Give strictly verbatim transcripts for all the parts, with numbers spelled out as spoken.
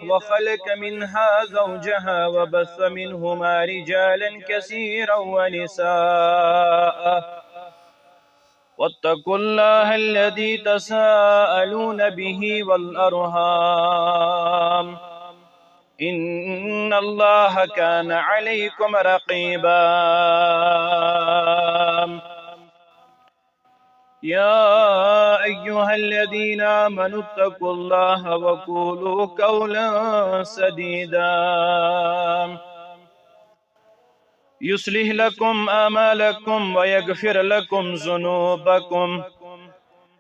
وخلق منها زوجها وبث منهما رجالا كثيرا ونساء، واتقوا الله الذي تساءلون به والأرحام، إن الله كان عليكم رقيبا. يا أيها الذين آمنوا اتقوا الله وقولوا قولا سديدا، يصلح لكم أعمالكم ويغفر لكم ذنوبكم،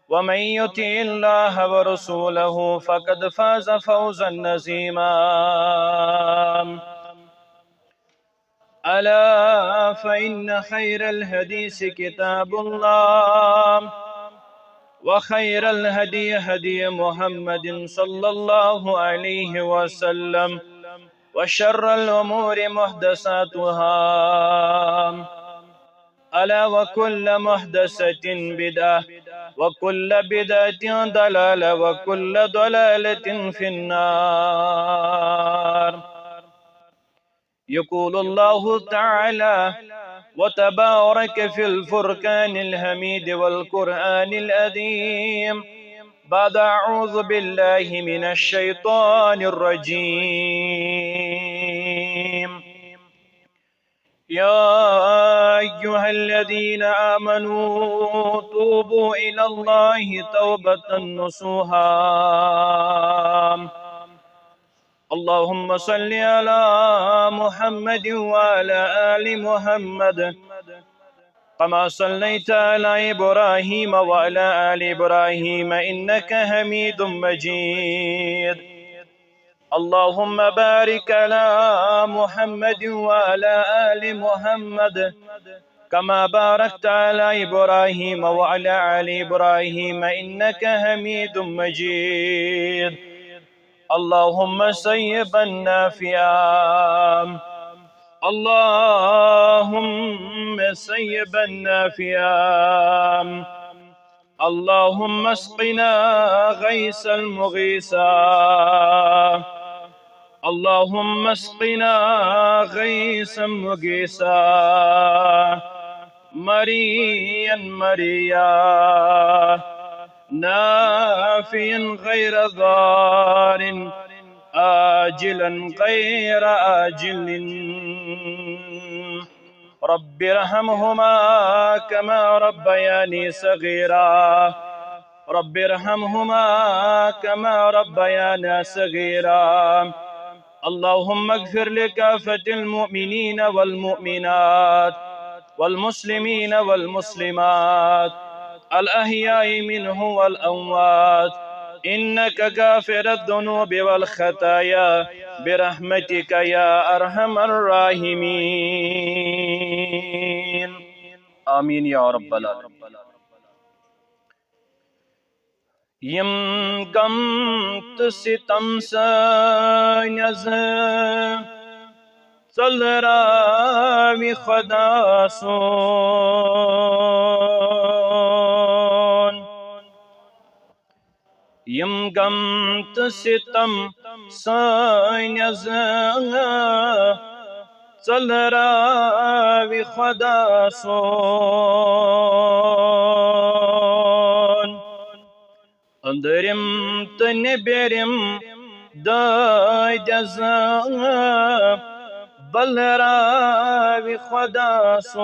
ومن يطع الله ورسوله فقد فاز فوزا عظيما. ألا فإن خير الحديث كتاب الله، وخير الهدي هدي محمد صلى الله عليه وسلم، وشر الأمور محدثاتها، ألا وكل محدثة بدعة، وكل بدعة ضلالة، وكل ضلالة في النار. يقول الله تعالى وتبارك في الفرقان الحميد والقرآن العظيم بعد أعوذ بالله من الشيطان الرجيم. يا أيها الذين آمنوا توبوا إلى الله توبة نصوحا. اللهم صل على محمد وعلى آل محمد كما صليت على إبراهيم وعلى آل إبراهيم إنك حميد مجيد. اللهم بارك على محمد وعلى آل محمد كما باركت على إبراهيم وعلى آل إبراهيم إنك حميد مجيد. اللهم صيبا نافعا. اللهم صيبا نافعا. اللهم اسقنا غيثا مغيثا. اللهم اسقنا غيثا مغيثا. مريا مريا. نافعا غير ضار. عاجلا غير آجل. رب ارحمهما كما ربياني صغيرا. رب ارحمهما كما ربيانا صغيرا. اللهم اغفر لكافة المؤمنين والمؤمنات والمسلمين والمسلمات الأحياء منهم والأموات إنك غافر الذنوب والخطايا برحمتك يا أرحم الراحمين. آمين يا رب العالمين. یِم غم تہٕ ستم سٲنۍ از ژٔلراوِ خۄدا سون۔ یِم غم تہٕ ستم سٲنۍ از ژٔلراوِ خۄدا سون۔ أنٛدرِم تہٕ نیٚبرِم دٲدۍ از بلراوِ خۄدا سون۔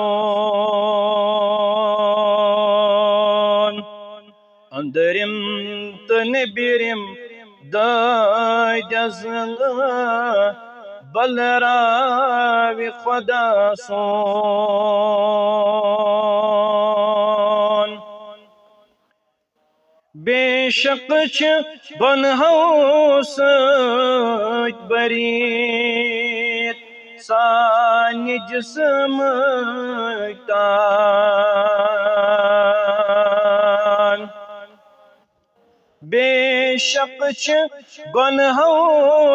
أنٛدرِم تہٕ نیٚبرِم دٲدۍ از بلراوِ خۄدا سون۔ بے شک چھِ گۄنہو سۭتۍ بٔرِتھ سانہِ جسمٕکۍ تان۔ بے شک چھِ گۄنہو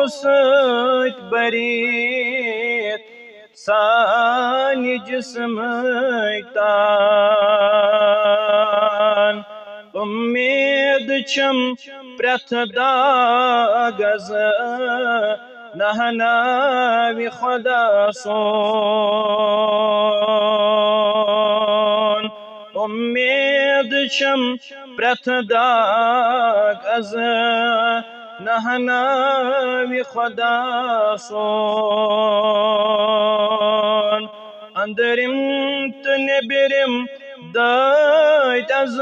سۭتۍ بٔرِتھ سانہِ جسمٕکۍ تان۔ اُمید چھم پرٛٮ۪تھ داغ از نہناوِ خۄدا سون۔ اُمید چھم پرٛٮ۪تھ داغ از نہناوِ خۄدا سون۔ أنٛدرِم تہٕ نیٚبرِم دٲدۍ از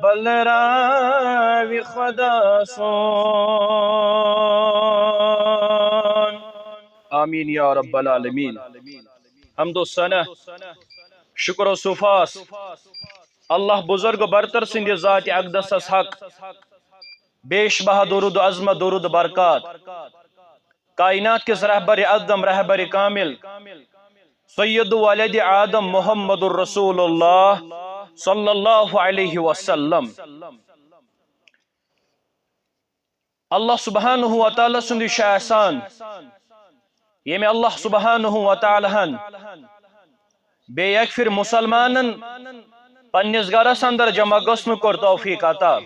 بلراوِ خۄدا سون۔ آمین یا رب العالمین۔ حمد و ثنا، شکر و سوفاس اللہ بزرگ برتر سٕنٛدِ ذاتِ اقدسس حق۔ بیش بہا درود و عظمت، درود و برکات کائنات کِس رہبرِ اعظم، رہبرِ کامل، سید ولدِ آدم محمد الرسول اللہ صلی اللہ علیہ وسلم۔ اللہ سبحانہ و تعالیٰ سُنٛد یہِ چھُ احسان، ییٚمہِ اللہ سبحانہ و تعالیٰ ہن بیٚیہِ اکہِ پھِرِ مُسلمانن پننِس گرس اندر جمع گژھنُک کوٚر توفیق عطا۔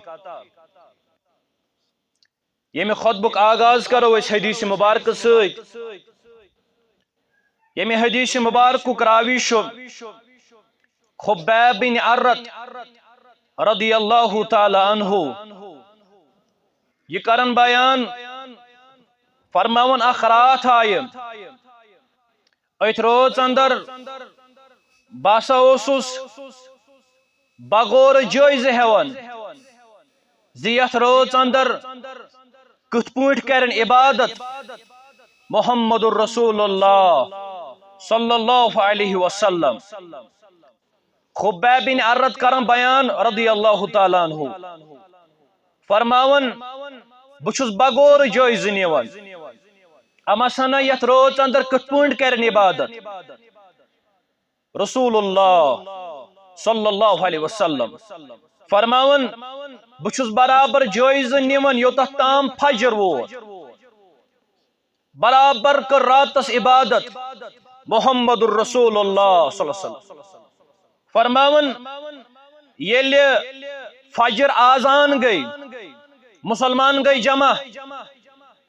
ییٚمہِ خطبُک آغاز کرو أسۍ حدیث مبارکہٕ سۭتۍ۔ ییٚمہِ حدیث مبارکُک راوی چھُ خبیب بن عرت رضی اللہ تعالیٰ عنہ۔ یہِ کرن بیان، فرماوان اکھ راتھ آیہِ أتھۍ رٲژ اندر بہٕ ہسا اوسُس بغور جٲیزٕ ہٮ۪وان زِ یتھ رٲژ اندر کِتھ پٲٹھۍ کرن عبادت محمد رسول اللہ صلی اللہ علیہ وسلم۔ خبیب بن عرت کرن بیان رضی اللہ تعالیٰ عنہ، فرماوان، بہٕ چھُس بغور جٲیزٕ نِوان، اما سنا یتھ رٲژ اندر کِتھ پٲٹھۍ کرن عبادت رسول اللہ صلی اللہ علیہ وسلم۔ فرماوان، بہٕ چھُس برابر جٲیزٕ نِوان یوٚتتھ تام فجر ووت۔ برابر کٔر راتس عبادت محمد الرسول اللہ صلی اللہ علیہ وسلم۔ فرماوان، ییٚلہِ فجر آزان گٔے، مُسلمان گٔے جمع۔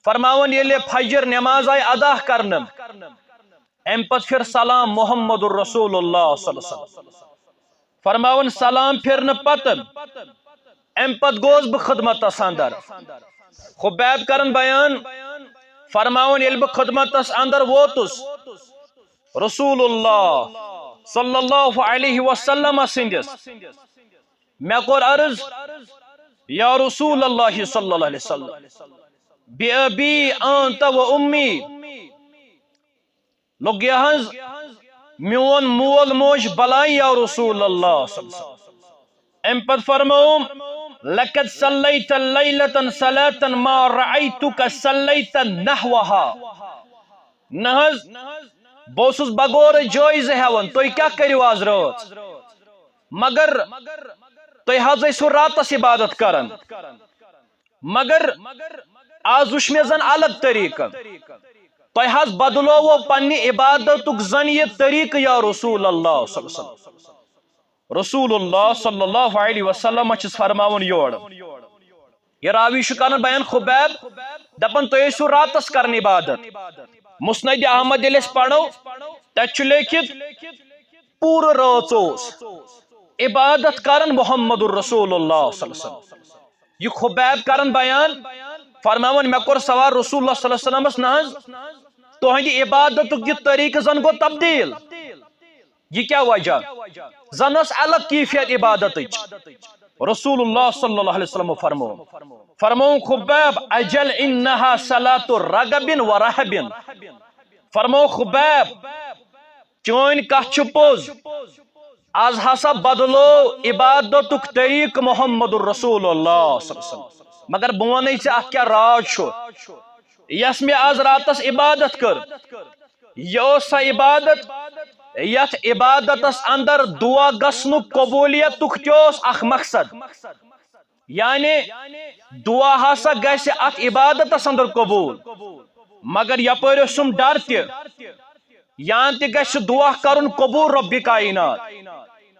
فرماوان، ییٚلہِ فجر نماز آیہِ ادا کرنہٕ، امہِ پتہٕ پھِر سلام محمد الرسول اللہ صلی اللہ علیہ وسلم۔ فرماوان، سلام پھِرنہٕ پتہٕ، امہِ پتہٕ گوس بہٕ خدمتس اندر۔ خبیب کرن بیان، فرماوان، ییٚلہِ بہٕ خدمتس اندر ووتُس رسول اللہ صلی اللہ علیہ وسلم سٕنٛدِس، مےٚ کوٚر عرض، یا رسول اللہ صلی اللہ علیہ وسلم، بأبی انت و امی، لوٚگ یہِ حظ، میون مول موج بلاے یا رسول اللہ صلی اللہ علیہ وسلم۔ امہِ پتہٕ فرمووُم، لقد صلیت لیلة صلاة ما رأیتک صلیت نحوها۔ نہ حظ، بہٕ اوسُس بغور جٲیزٕ ہٮ۪وان، تُہۍ کیٛاہ کٔرِو آز رٲژ؟ مگر تُہۍ حظ ٲسِو راتس عبادت کران۔ مگر آز وٕچھ مےٚ زن الگ طریقہٕ۔ تۄہہِ حظ بدلوو پننہِ عبادتُک زن یہِ طریقہٕ یا رسول اللہ صلی اللہ علیہ وسلم۔ رسول اللہ صلی اللہ علیہ وسلم چھُس فرماوان یورٕ۔ یہِ راوی چھُ کران بیان خبیب، دپان تُہۍ ٲسِو راتس کران عبادت۔ مسند احمد ییٚلہِ أسۍ پرو، تتہِ چھُ لیکھِتھ، پوٗرٕ رٲژ اوس عبادت کران محمد الرسول اللہ صلی اللہ علیہ وسلم۔ یہِ خبیب کران بیان، فرماوان، مےٚ کوٚر سوال رسول اللہ صلی اللہ علیہ وسلمس، نہ حظ، تُہنٛدِ عبادتُک یہِ طریقہٕ زن گوٚو تبدیل۔ یہِ کیٛاہ وجہ؟ زن ٲس الگ کیفیت عبادتٕچ۔ رسول اللہ صلی اللہ علیہ وسلم فرموو، فرموو خبیب، اجل انہا صلاۃ رغب و رہب۔ فرموو خبیب، چٲنۍ کتھ چھِ پوٚز، از ہسا بدلو عبادتُک طریقہٕ محمد الرسول اللہ صلی اللہ علیہ وسلم۔ مگر بہٕ ونے ژےٚ اتھ کیٛاہ راز چھُ، یۄس مےٚ از راتس عبادت کٔر، یہِ اوس سۄ عبادت یتھ عبادتس اندر دعا گژھنُک قبولیتُک تہِ اوس اکھ مقصد۔ یعنی دعا ہسا گژھِ اتھ عبادتس اندر قبول، مگر یپٲرۍ اوسُم ڈر تہِ، یا تہِ گژھِ دعا کرُن قبول رب کائنات،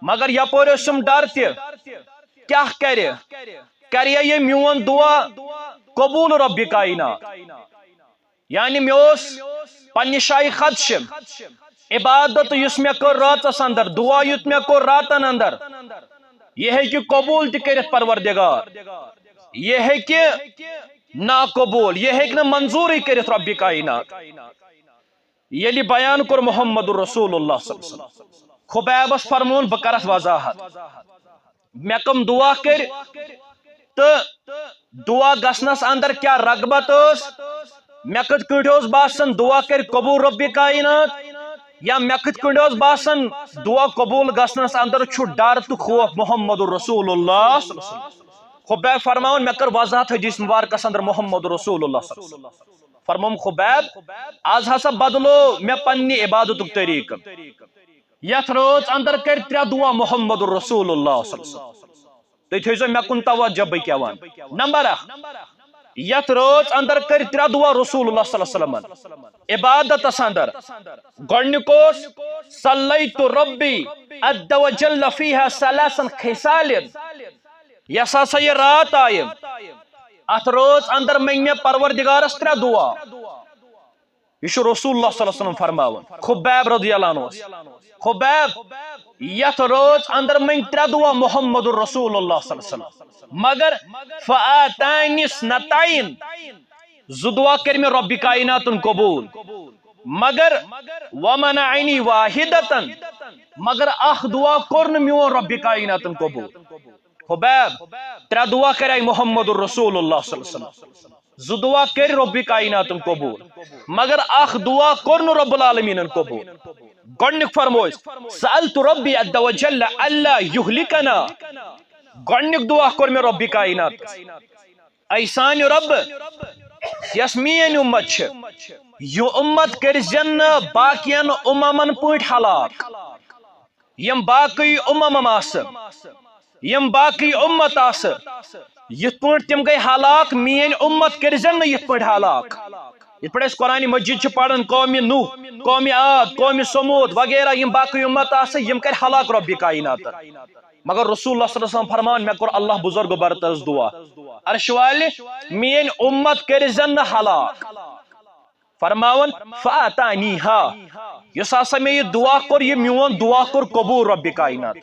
مگر یپٲرۍ اوسُم ڈر تہِ کیٛاہ کرِ؟ کرِ یہِ میون دعا قبول رۄبِ کائنات؟ یعنی مےٚ اوس پننہِ شایہِ خدشہِ عبادت یُس مےٚ کٔر راتس اندر، دعا یُس مےٚ کوٚر راتن اندر، یہِ ہیٚکہِ قبول تہِ کٔرِتھ پروردگار، یہِ ہیٚکہِ ناقبول، یہِ ہیٚکہِ نہٕ منظوٗرٕے کٔرِتھ رۄبِ کائنات۔ ییٚلہِ بیان کوٚر محمد رسول اللہ صلی اللہ علیہ وسلم، خبیبس فرموون، بہٕ کرٕ اتھ وضاحت۔ مےٚ کم دعا کٔرۍ تہٕ دعا گژھنس اندر کیٛاہ رغبت ٲس؟ مےٚ کِتھ کٲٹھۍ اوس باسان دعا کرِ قبول رۄبِ کائنات؟ یا مےٚ کِتھ کٲٹھۍ اوس باسان دعا قبول گژھنس اندر چھُ ڈر تہٕ خوف محمد رسول اللہ صلی اللہ علیہ وسلم؟ خبیب فرماوان، مےٚ کٔر وضاحت حدیث مبارکس اندر محمد رسول اللہ صلی اللہ علیہ وسلم۔ فرمووُم، خبیب، از ہسا بدلو مےٚ پننہِ عبادتُک طریقہٕ۔ یتھ رٲژ اندر کٔرۍ ترٛےٚ دعا محمد رسول اللہ صلی اللہ علیہ وسلم۔ تُہۍ تھٲیزیو مےٚ کُن توجہ، بہٕ کیٛاہ وَنہٕ۔ نمبر اکھ، یتھ رٲژ اندر کٔرۍ ترٛےٚ دعا رسول اللہ صلی اللہ علیہ وسلمن عبادتس اندر۔ گۄڈنیُک اوس، صلیت ربی عز وجل فیہا ثلاثا خصال۔ یۄس ہسا یہِ رات آیہِ، اتھ رٲژ اندر منٛگۍ مےٚ پروردگارس ترٛےٚ دعا۔ یہِ چھُ رسول اللہ صلی اللہ علیہ وسلم فرماوان۔ خبیب رضی اللہ عنہ اوس۔ خبیب، یتھ رٲژ اندر منٛگۍ ترٛےٚ دعا محمد رسول اللہ صلی اللہ علیہ وسلم۔ مگر فآتانی اثنتین، زٕ دعا کٔرۍ مےٚ رۄبِ کائناتن قبول۔ مگر ومنعنی واحدتن، مگر اکھ دعا کوٚر نہٕ میون رۄبِ کائناتن قبول۔ خبیب، ترٛےٚ دعا کریے محمد رسول اللہ صلی اللہ علیہ وسلم۔ زٕ دعا کٔرۍ رۄبِ کائناتن قبول، مگر اکھ دعا کوٚر نہٕ رب العالمینن قبول۔ گۄڈنیُک فرموو أسۍ، سألت ربی عز وجل الا یہلکنا۔ گۄڈنیُک دعا کوٚر مےٚ رۄبِ کائنات، اے سانہِ رۄب، یۄس میٲنۍ اُمت چھِ، یہِ اُمت کٔرزٮ۪ن نہٕ باقین اُممن پٲٹھۍ ہلاک۔ یِم باقٕے اُمم آسہٕ، یِم باقٕے اُمت آسہٕ، یِتھ پٲٹھۍ تِم گٔے ہلاک، میٲنۍ اُمت کٔرزٮ۪ن نہٕ یِتھ پٲٹھۍ ہلاک۔ یِتھ پٲٹھۍ أسۍ قرآن مجید چھِ پران، قومِ نوح، قومِ عاد، قومِ ثمود وغیرہ، یِم باقٕے اُمت آسہٕ، یِم کرِ ہلاک رۄبِ کائناتن۔ مگر رسول اللہ صلی اللہ علیہ وسلم فرمان، مےٚ کوٚر اللہ بزرگ برترس دعا، عرش والہِ، میٲنۍ اُمت کٔرزٮ۪ن نہٕ ہلاک۔ فرماوان، فاتانیہا، یُس ہسا مےٚ یہِ دعا کوٚر، یہِ میون دعا کوٚر قبول رۄبِ کائنات۔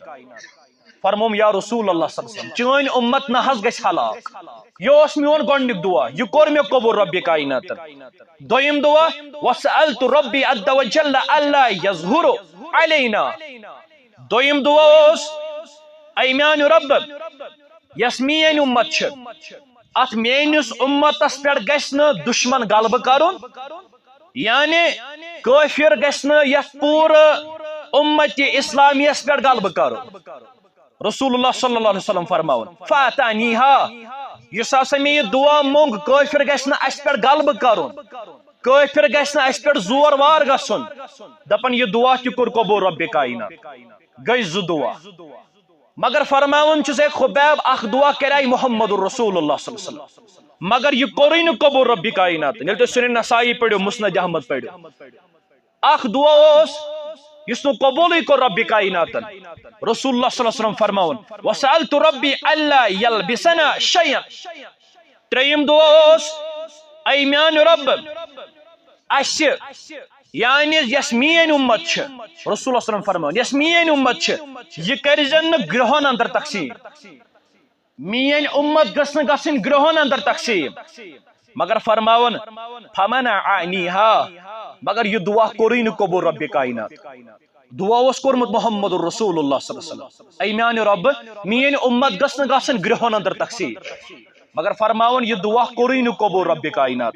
فرمووُم، یا رسول اللہ صلی اللہ علیہ وسلم، چٲنۍ اُمت نہ حظ گژھِ ہلاک۔ یہِ اوس میون گۄڈنیُک دعا، یہِ کوٚر مےٚ قبول رۄبِ کائناتن۔ دوٚیِم دعا، وسألت ربی عز وجل الا یظہر علینا۔ دوٚیِم دعا اوس، اے میانہِ رۄب، یۄس میٲنۍ اُمت چھِ، اتھ میٲنِس اُمتس پٮ۪ٹھ گژھِ نہٕ دُشمن غلبہٕ کرُن، یعنی کٲفر گژھِ نہٕ یتھ پوٗرٕ اُمتِ اسلامیس پٮ۪ٹھ غلبہٕ کرُن۔ رسول اللہ صلی اللہ علیہ وسلم فرماوان، فاتانیہا، یُس ہسا مےٚ یہِ دعا مۄنگ، کٲفر گژھِ نہٕ اسہِ پٮ۪ٹھ غلبہٕ کرُن، کٲفر گژھِ نہٕ اسہِ پٮ۪ٹھ زور وار گژھُن۔ دپان، یہِ دعا تہِ کوٚر قبول رۄبِ کائنات۔ گٔے زٕ دعا۔ مگر فرماوان چھُس، اے خبیب، اکھ دعا کرے محمد رسول اللہ صلی اللہ علیہ وسلم، مگر یہِ کوٚرُے نہٕ قبول رۄبِ کائنات۔ ییٚلہِ تُہۍ سُنن نسائی پٔرِو، مسند احمد پٔرِو، اکھ دعا اوس، یُس نہٕ قبولٕے کوٚر رۄبِ کائناتن۔ رسول اللہ صلی اللہ علیہ وسلم فرماوان، وسألت ربی الا یلبسنا شیئا۔ ترٛیٚیِم دعا اوس، اے میانہِ رۄب، اسہِ، یعنی یۄس میٲنۍ اُمت چھِ، رسول اللہ صلی اللہ علیہ وسلم فرماوان، یۄس میٲنۍ اُمت چھِ، یہِ کٔرزٮ۪ن نہٕ گرٛہن اندر تقسیٖم۔ میٲنۍ اُمت گٔژھ نہٕ گژھٕنۍ گرٛہن اندر تقسیٖم۔ مگر فرماوان، فمنعنیہا، مگر یہِ دعا کوٚرُے نہٕ قبول رۄبِ کائنات۔ دعا اوس کوٚرمُت محمد رسول اللہ صلی اللہ علیہ وسلم، اے میانہِ رۄب، میٲنۍ اُمت گٔژھ نہٕ گژھٕنۍ گرٛہن اندر تقسیٖم۔ مگر فرماوان، یہِ دعا کوٚرُے نہٕ قبول رۄبِ کائنات۔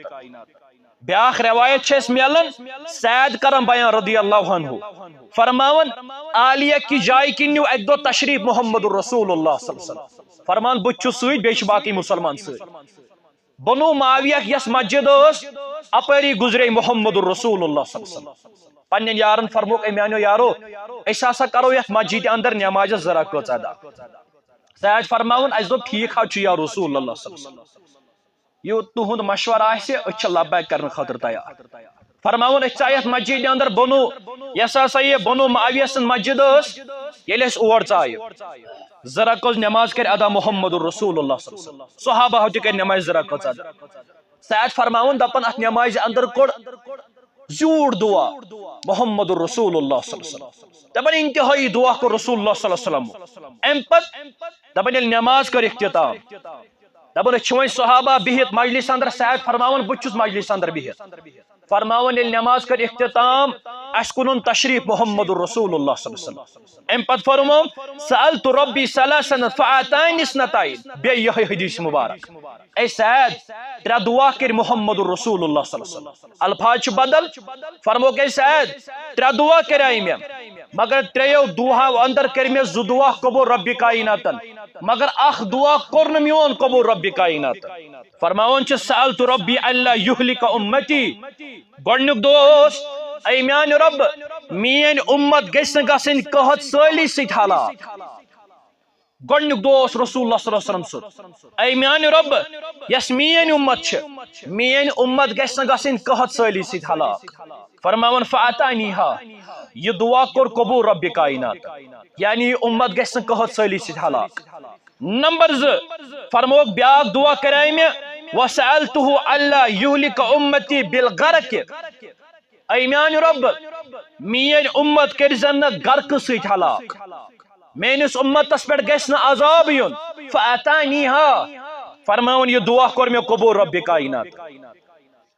بیاکھ روایت چھِ اَسہِ میلان، سعد کران بیان رضی اللہ عنہ، فرماوان، عالیہ کی جایہِ کِنۍ نیوٗ اَکہِ دۄہ تشریف محمد رسول اللہ صلی اللہ علیہ وسلم۔ فرمان، بہٕ تہِ چھُس سۭتۍ، بیٚیہِ چھِ باقٕے مُسلمان سۭتۍ۔ بنو معاویہ یۄس مسجد ٲس، اپٲری گُزرے محمد رسول اللہ صلی اللہ علیہ وسلم۔ پننٮ۪ن یارن فرمووُکھ، اے میانیو یارو، أسۍ ہسا کرو یتھ مسجدِ اندر نمازِ زٕ رکٲژ ادا۔ سعد فرماوان، اسہِ دوٚپ، ٹھیٖک حظ چھُ یا رسول اللہ صلی اللہ علیہ وسلم۔ یہِ تُہُنٛد مشورٕ آسہِ، أسۍ چھِ لبیک کرنہٕ خٲطرٕ تیار۔ فرماوان، أسۍ ژایہِ یتھ مسجد اندر بنو، یۄس ہسا یہِ بنو معاویہ سٕنٛز مسجد ٲس، ییٚلہِ أسۍ اور ژایہِ، زٕ رکعت نماز کرِ ادا محمد رسول اللہ صلی اللہ علیہ وسلم۔ صحابہ تہِ کرِ نماز زٕ رکعت ادا۔ سعد فرماوان، دپان، اتھ نمازِ اندر کوٚر زیوٗٹھ دعا محمد رسول اللہ صلی اللہ علیہ وسلم۔ دپان، انتہٲیی دعا کوٚر رسول اللہ صلی اللہ علیہ وسلم۔ امہِ پتہٕ دپان، ییٚلہِ نماز کٔر اختتام، دپان، أسۍ چھِ وۄنۍ صحابہ بِہِتھ مجلس اندر، سعد فرماوان، بہٕ تہِ چھُس مجلس اندر بِہِتھ۔ فرماوان، ییٚلہِ نماز کٔر اختتام، اسہِ کُنُن تشریف محمد رسول اللہ صلی اللہ علیہ وسلم۔ امہِ پتہٕ فرموو، سألت ربی ثلاثا فأعطانی اثنتین۔ بیٚیہِ یِہوٚے حدیث مبارک۔ اے سعد، ترٛےٚ دعا کٔرۍ محمد رسول اللہ صلی اللہ علیہ وسلم۔ الفاظ چھِ بدل۔ فرمووُکھ، اے سعد، ترٛےٚ دعا کریے مےٚ، مگر ترٛیٚیو دعاہو اندر کٔرۍ مےٚ زٕ دعا قبول رب کائناتن، مگر اکھ دعا کوٚر نہٕ میون قبول رب کائناتن۔ فرماوان چھِ، سألت ربی اللہ یہلک امتی۔ گۄڈنیُک دعا اوس، اے میانہِ رۄب، میٲنۍ اُمت گژھِ نہٕ گژھٕنۍ قحط سٲلی سۭتۍ ہلاک۔ گۄڈنیُک دعا اوس رسول اللہ صلی اللہ علیہ وسلم سُنٛد، اے میانہِ رۄب، یۄس میٲنۍ اُمت چھِ، میٲنۍ اُمت گژھِ نہٕ گژھٕنۍ قحط سٲلی سۭتۍ ہلاک۔ فرماوان، فأعطانیہا، یہِ دعا کوٚر قبول رب کائنات، یعنی یہِ اُمت گژھِ نہٕ قحط سٲلی سۭتۍ ہلاک۔ نمبر زٕ، فرمووُکھ، بیاکھ دعا کریے مےٚ، وسألتہ اللہ یہلک امتی بالغرق۔ اے میانہِ رۄب، میٲنۍ اُمت کٔرۍ زن نہٕ غرقہٕ سۭتۍ ہلاک، میٲنِس اُمتس پٮ۪ٹھ گژھِ نہٕ عذاب یُن۔ فأعطانیہا، فرماوُن، یہِ دعا کوٚر مےٚ قبول رب کائنات۔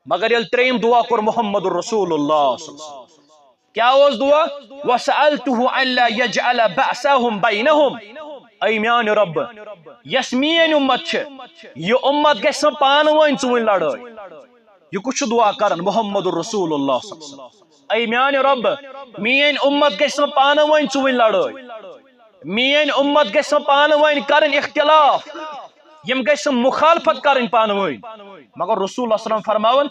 مگر ییٚلہِ ترٛیٚیِم دعا کوٚر محمد رسول اللہ صلی اللہ علیہ وسلم، کیٛاہ اوس دعا؟ وسألتہ اللہ یجعل بعثہم بینہم۔ اے میانہِ رۄب، یۄس میٲنۍ اُمت چھِ، یہِ اُمت گژھِ نہٕ پانہٕ ؤنۍ ژوٗنٛٹھۍ لڑٲے۔ یہِ کُس چھُ دعا کران؟ محمد رسول اللہ صلی اللہ علیہ وسلم۔ اے میانہِ رۄب، میٲنۍ اُمت گژھِ نہٕ پانہٕ ؤنۍ ژوٗنٛٹھۍ لڑٲے، میٲنۍ اُمت گژھِ نہٕ پانہٕ ؤنۍ کرٕنۍ اختلاف، یِم گژھِ نہٕ مخالفت کرٕنۍ پانہٕ ؤنۍ۔ مگر رسول اللہ صلی اللہ علیہ وسلم فرماوان،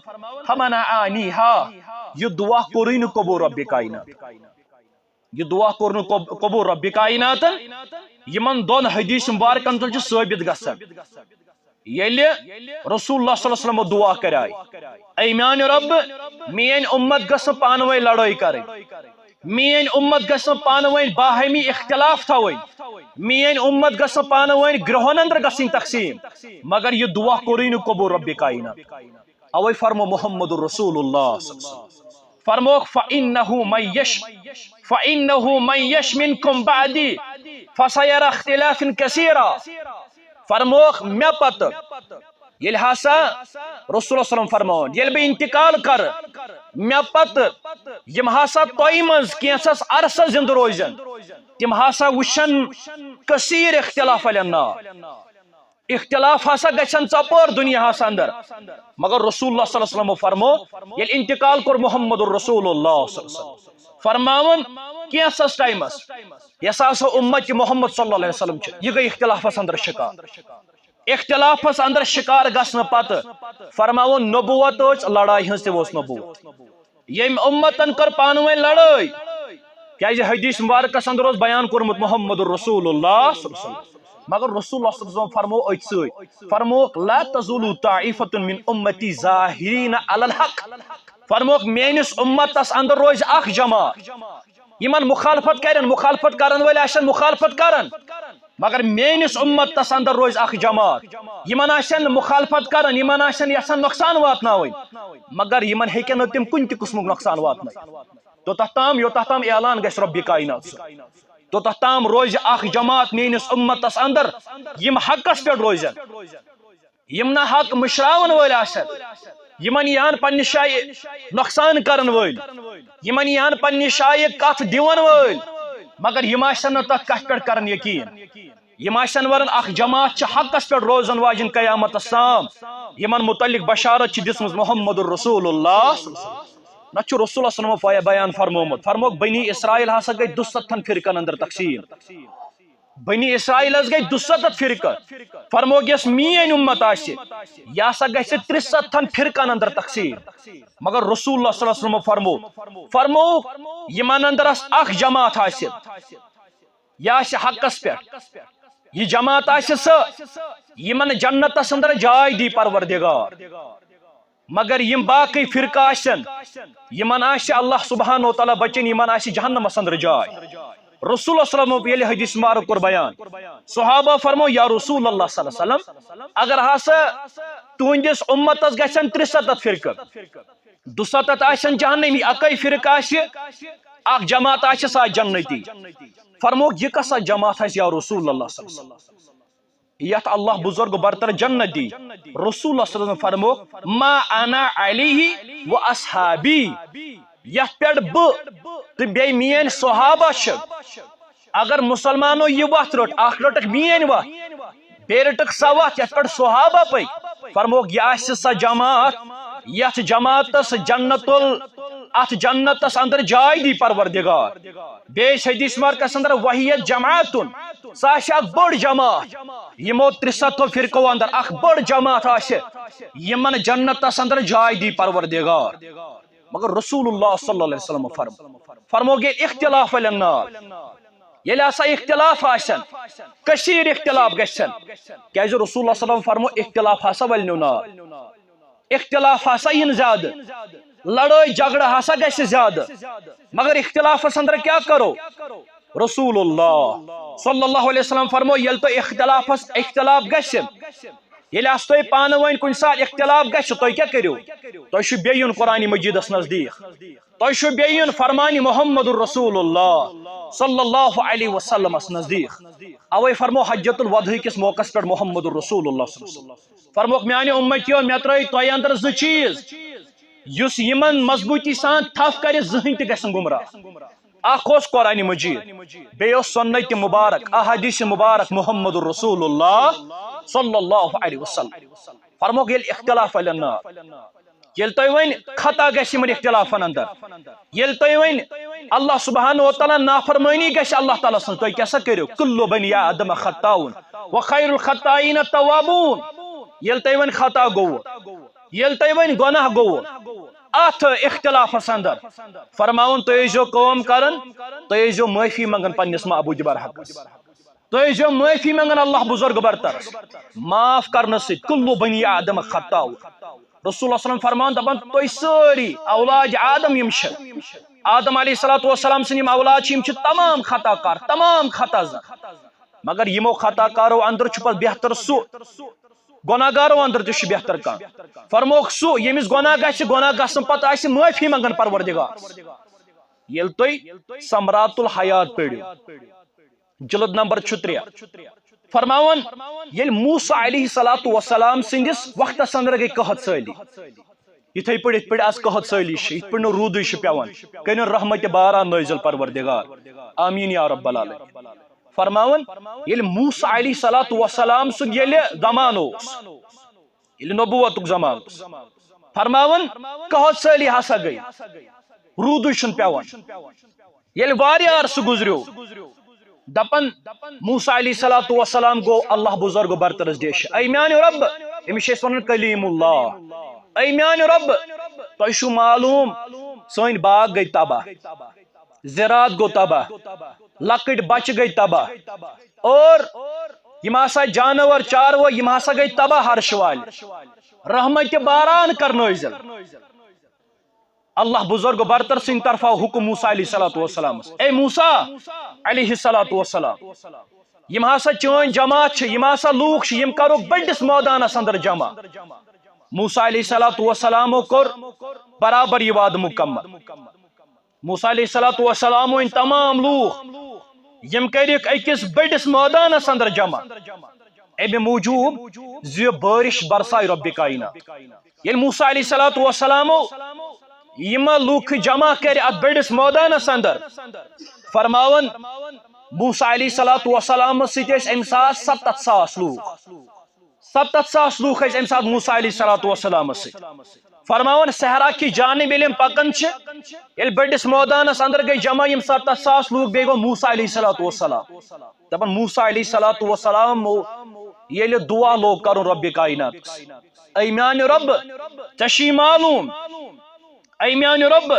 فمنعانیہا، یہِ دعا کوٚرُے نہٕ قبول رب کائنات۔ یہِ دعا کوٚر نہٕ قب-، قبول رب کائناتن۔ یِمن دۄن حدیث مبارکن تل چھُ ثٲبت گژھان، ییٚلہِ رسول اللہ صلی اللہ علیہ وسلم دعا کرے، اے میانہِ رۄب، میٲنۍ اُمت گژھِ نہٕ پانہٕ ؤنۍ لڑٲے کرٕنۍ، میٲنۍ اُمت گژھِ نہٕ پانہٕ ؤنۍ باہمی اختلاف تھاوٕنۍ، میٲنۍ اُمت گژھِ نہٕ پانہٕ ؤنۍ گرٛہن اندر گژھٕنۍ تقسیٖم۔ مگر یہِ دعا کوٚرُے نہٕ قبول رب کائنات۔ اوے فرمو محمد رسول اللہ صلی اللہ علیہ وسلم۔ فرمووُکھ، فإنہ من یش، فإنہ من یش منکم بعدی فسیری اختلافا کثیرا۔ فرمووُکھ، مےٚ پتہٕ ییٚلہِ ہسا رسول اللہ صلی اللہ علیہ وسلم فرماوان، ییٚلہِ بہٕ انتقال کرٕ، مےٚ پتہٕ یِم ہسا تۄہہِ منٛز کینٛژھس عرصس زندٕ روزن، تِم ہسا وٕچھن کثیر اختلاف علی النار۔ اختلاف ہسا گژھن ژۄپٲرۍ دُنیاہس اندر۔ مگر رسول اللہ صلی اللہ علیہ وسلم فرمو، ییٚلہِ انتقال کوٚر محمد رسول اللہ صلی اللہ علیہ وسلم، فرماوان کینٛژھس ٹایمس، یۄس ہسا اُمت محمد صلی اللہ علیہ وسلم چھِ، یہِ گٔے اختلافس اندر شکار۔ اختلافس اندر شکار گژھنہٕ پتہٕ فرماوان، نبوت ٲس لڑایہِ ہٕنٛز تہِ اوس نبوت۔ ییٚمۍ اُمتن کٔر پانہٕ ؤنۍ لڑٲے، کیازِ حدیث مبارکس اندر اوس بیان کوٚرمُت محمد رسول اللہ صلی اللہ علیہ وسلم۔ مگر رسول اللہ صلی اللہ علیہ وسلم فرمو أتھۍ سۭتۍ، فرمووُکھ، لا تزول طائفة من امتی ظاہرین علی الحق۔ فرمووُکھ، میٲنِس اُمتس اندر روزِ اکھ جماعت، یِمن مخالفت کرن، مخالفت کرن وٲلۍ آسن مخالفت کرن، مگر میٲنِس اُمتس اندر روزِ اکھ جماعت، یِمن آسن مخالفت کرن، یِمن آسن یژھان نۄقصان واتناوٕنۍ، مگر یِمن ہیٚکن نہٕ تِم کُنہِ تہِ قٕسمُک نۄقصان واتنٲوِتھ۔ توٚتتھ تام، یوٚتتھ تام اعلان گژھِ رۄبِ کائنات سُنٛد، توٚتتھ تام روزِ اکھ جماعت میٲنِس اُمتس اندر، یِم حقس پٮ۪ٹھ روزن، یِم نہٕ حق مٔشراون وٲلۍ آسن، یِمن یِہن پننہِ جایہِ نۄقصان کرن وٲلۍ، یِمن یِہن پننہِ جایہِ کتھ دِون وٲلۍ، مگر یِم آسن نہٕ تتھ کتھِ پٮ۪ٹھ کران یقین۔ یِم آسن ونان، اکھ جماعت چھِ حقس پٮ۪ٹھ روزن واجٮ۪ن قیامتس تام، یِمن متعلق بشارت چھِ دِژمٕژ محمد رسول اللہ۔ نہ چھُ رسول اللہ صلی اللہ علیہ وسلم بیان فرمومُت، فرمووُکھ، بنی اسرائیل ہسا گٔے دُستتھن فرقن اندر تقسیٖم۔ بنی اسرائیل حظ گٔے دُستتھ فرقہٕ۔ فرمووُکھ، یۄس میٲنۍ اُمت آسہِ، یہِ ہسا گژھِ ترٛستتھن فرقن اندر تقسیٖم۔ مگر رسول اللہ صلی اللہ علیہ وسلم فرمو، فرمووُکھ، یِمن اندر ٲس اکھ جماعت آسہِ، یہِ آسہِ حقس پٮ۪ٹھ، یہِ جماعت آسہِ سۄ، یِمن جنتس اندر جاے دی پروردگار۔ مگر یِم باقٕے فرقہٕ آسن، یِمن آسہِ اللہ سبحانہ و تعالیٰ بچن، یِمن آسہِ جہنمس اندر جاے۔ رسول اللہ صلی اللہ علیہ وسلم ییٚلہِ حدیث مبارک کوٚر بیان، صحابہ فرمو، یا رسول اللہ صلی اللہ علیہ وسلم، اگر ہسا تُہنٛدِس اُمتس گژھن ترٛےٚ سَتَتھ فرقہٕ، دُسَتَتھ آسن جہنمی، اکے فرقہٕ آسہِ، اکھ جماعت آسہِ سۄ آسہِ جنتی۔ فرموکھ، یہِ کۄسا جماعت آسہِ یا رسول اللہ صلی اللہ علیہ وسلم؟ یتھ اللہ بزرگ برتر جنت دی۔ رسول اللہ صلی اللہ علیہ وسلم فرموو، ما انا علیہ و اصحابی، یتھ پٮ۪ٹھ بہٕ تہٕ بیٚیہِ میٲنۍ صحابہ چھِ۔ اگر مسلمانو یہِ وتھ رٔٹ، اکھ رٔٹکھ میٲنۍ وتھ، بیٚیہِ رٔٹکھ سۄ وتھ یتھ پٮ۪ٹھ صحابہ پٔکۍ، فرمووُکھ، یہِ آسہِ سۄ جماعت یتھ جماعتس جنت ال-، اتھ جنتس اندر جاے دی پروردگار۔ بیٚیِس حدیث مبارکس اندر، وحیت جماعتن، سۄ آسہِ اکھ بٔڑ جماعت۔ یِمو ترٛےٚ سَتو فرقو اندر اکھ بٔڑ جماعت آسہِ، یِمن جنتس اندر جاے دی پروردگار۔ مگر رسول اللہ صلی اللہ علیہ وسلم فرم-، فرموو، ییٚلہِ اختلاف علی النار، ییٚلہِ ہسا اختلاف آسن، کثیر اختلاف گژھن، کیازِ رسول اللہ صلی اللہ علیہ وسلم فرموو، اختلاف ہسا ولنو نار۔ اختلاف ہسا یِن زیادٕ، لڑٲے جھگڑٕ ہسا گژھِ زیادٕ، مگر اختلافس اندر کیٛاہ کرو؟ رسول اللہ صلی اللہ علیہ وسلم فرموو، ییٚلہِ تۄہہِ اختلافس، اختلاف گژھِ، ییٚلہِ اسہِ تۄہہِ پانہٕ ؤنۍ کُنہِ ساتہٕ اختلاف گژھِ، تُہۍ کیٛاہ کٔرِو؟ تۄہہِ چھُ بیٚیہِ یُن قرآن مجیدس نزدیٖک، تۄہہِ چھُ بیٚیہِ یُن فرمان محمد رسول اللہ صلی اللہ علیہ وسلمس نزدیٖک۔ اوے فرموو حجۃ الوداع کِس موقعس پٮ۪ٹھ محمد رسول اللہ صلی اللہ علیہ وسلم۔ فرموکھ، میانہِ اُمتیو، مےٚ ترٲے تۄہہِ اندر زٕ چیٖز، یُس یِمن مضبوٗطی سان تھپھ کرِ، زٕہٕنۍ تہِ گژھن گمراہ۔ اکھ اوس قرآن مجید، بیٚیہِ اوس سنت مبارک، احادیث مبارک محمد رسول اللہ صلی اللہ علیہ وسلم۔ فرموکھ، ییٚلہِ اختلاف علی النار، ییٚلہِ تۄہہِ وۄنۍ خطا گژھِ یِمن اختلافن اندر، ییٚلہِ تۄہہِ وۄنۍ اللہ سبحانہ و تعالیٰ نافرمٲنی گژھِ اللہ تعالیٰ سٕنٛز، تُہۍ کیٛاہ سا کٔرِو؟ کُلُّ بنی آدم خطاء و خیر الخطائین التوابون۔ ییٚلہِ تۄہہِ وۄنۍ خطا گوٚوٕ، ییٚلہِ تۄہہِ وۄنۍ گۄناہ گوٚوٕ، اتھ اختلافس اندر فرماوُن، تُہۍ ٲسۍزیو کٲم کران، تُہۍ ٲسۍزیو معٲفی منگان پننِس معبود برحقس۔ تُہۍ ٲسۍزیو معٲفی منگان اللہ بزرگ برترس، معاف کرنہٕ سۭتۍ۔ کُلُّ بنی آدم خطاء۔ رسول اللہ صلی اللہ علیہ وسلم فرمان، دپان، تُہۍ سٲری اولاد آدم یِم چھِ، آدم علیہ الصلوۃ والسلام سٕنٛدۍ یِم اولاد چھِ، یِم چھِ تمام خطا کار، تمام خطا زن۔ مگر یِمو خطا کارو اندر چھُ پتہٕ بہتر سُہ، گۄناہ گارو اندر تہِ چھُ بہتر کانٛہہ۔ فرموکھ، سُہ ییٚمِس گۄناہ گژھِ، گۄناہ گژھنہٕ پتہٕ آسہِ معٲفی منگان پروردگار۔ ییٚلہِ تُہۍ ثمرات الحیات پٔرِو، جلد نمبر چھُ ترٛےٚ۔ فرماوان، ییٚلہِ موسیٰ علیہ الصلوۃ والسلام سٕنٛدِس وقتس اندر گٔے قحط سٲلی، یِتھے پٲٹھۍ، یِتھ پٲٹھۍ از قحط سٲلی چھِ، یِتھ پٲٹھۍ نہٕ روٗدٕے چھُ پٮ۪وان، کٔرِن رحمت باران نٲزِل پروردگار، آمین یا رب العالمین۔ فرماوان، ییٚلہِ موسیٰ علیہ الصلوۃ والسلام سُنٛد ییٚلہِ زمانہٕ اوس، ییٚلہِ نبوتُک زمانہٕ اوس، فرماوان، قحط سٲلی ہسا گٔے، روٗدٕے چھُنہٕ پٮ۪وان۔ ییٚلہِ واریاہ عرصہٕ گُزریو، دپان، موسیٰ علیہ الصلوۃ والسلام گوٚو اللہ بزرگ برترس دیش۔ اے میانہِ رب، أمِس چھِ أسۍ ونان کلیم اللہ۔ اے میانہِ رب، تۄہہِ چھُو معلوم، سٲنۍ باغ گٔے تباہ، زراعت گوٚو تباہ، لۄکٕٹۍ بچہِ گٔے تباہ، اور یِم ہسا جانور چاروٲے، یِم ہسا گٔے تباہ عرشہِ والہِ۔ رحمت باران کر نٲزِل۔ اللہ بزرگ برتر سٕنٛدِ طرفہٕ آو حکم موسیٰ علیہ الصلوۃ والسلامس، اے موسیٰ علیہ الصلوۃ والسلام، یِم ہسا چٲنۍ جماعت چھِ، یِم ہسا لوٗکھ چھِ، یِم کرو بٔڑِس مٲدانس اندر جمع۔ موسیٰ علیہ الصلوۃ والسلامو کوٚر برابر یہِ وعدٕ مکمل۔ موسیٰ علیہ الصلوۃ والسلام أنۍ تمام لوٗکھ، یِم کٔرِکھ أکِس بٔڑِس مٲدانس اندر جمع۔ اَمہِ موٗجوٗب زِ بٲرِش برساے رۄبِ کاینات۔ ییٚلہِ موسیٰ علیہ الصلوۃ والسلامو یِم لوٗکھ جمع کٔرۍ اتھ بٔڑِس مٲدانس اندر، فرماوان، موسیٰ علیہ الصلوۃ والسلامس سۭتۍ ٲسۍ اَمہِ ساتہٕ ستتھ ساس لوٗکھ۔ ستتھ ساس لوٗکھ ٲسۍ اَمہِ ساتہٕ موسیٰ علیہ الصلوۃ والسلامس سۭتۍ۔ فرماوان، صحرا کی جانب ییٚلہِ یِم پکان چھِ، ییٚلہِ بٔڑِس مٲدانس اندر گٔے جمع یِم ستتھ ساس لوٗکھ، بیٚیہِ گوٚو موسیٰ علیہ الصلوۃ والسلام۔ دپان، موسیٰ علیہ الصلوۃ والسلام ییٚلہِ دعا لوگ کرُن رۄبِ کایناتس، اے میانہِ رۄب، ژےٚ چھُے معلوم، اے میانہِ رۄب،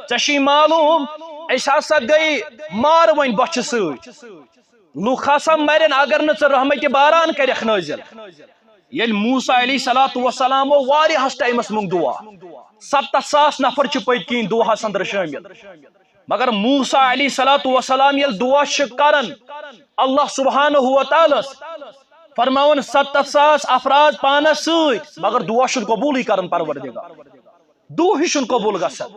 ژےٚ چھُے معلوم، أسۍ ہسا گٔے مارٕ وۄنۍ بۄچھِ سۭتۍ۔ لُکھ ہسا مرن اگر نہٕ ژٕ رحمتِ باران کرکھ نٲزِل۔ ییٚلہِ موسیٰ علیہ الصلوۃ والسلامو واریاہس ٹایمس منٛگ دعا، ستتھ ساس نفر چھِ پٔتۍ کِنۍ دعاہس اندر شٲمِل۔ مگر موسیٰ علیہ الصلوۃ والسلام ییٚلہِ دعا چھِ کران، اللہ سبحانہ و تعالیٰ ہس فرماوان ستتھ ساس افراد پانس سۭتۍ، مگر دعا چھُنہٕ قبوٗلٕے کران پروردگار۔ دعا ہی چھُنہٕ قبوٗل گژھان۔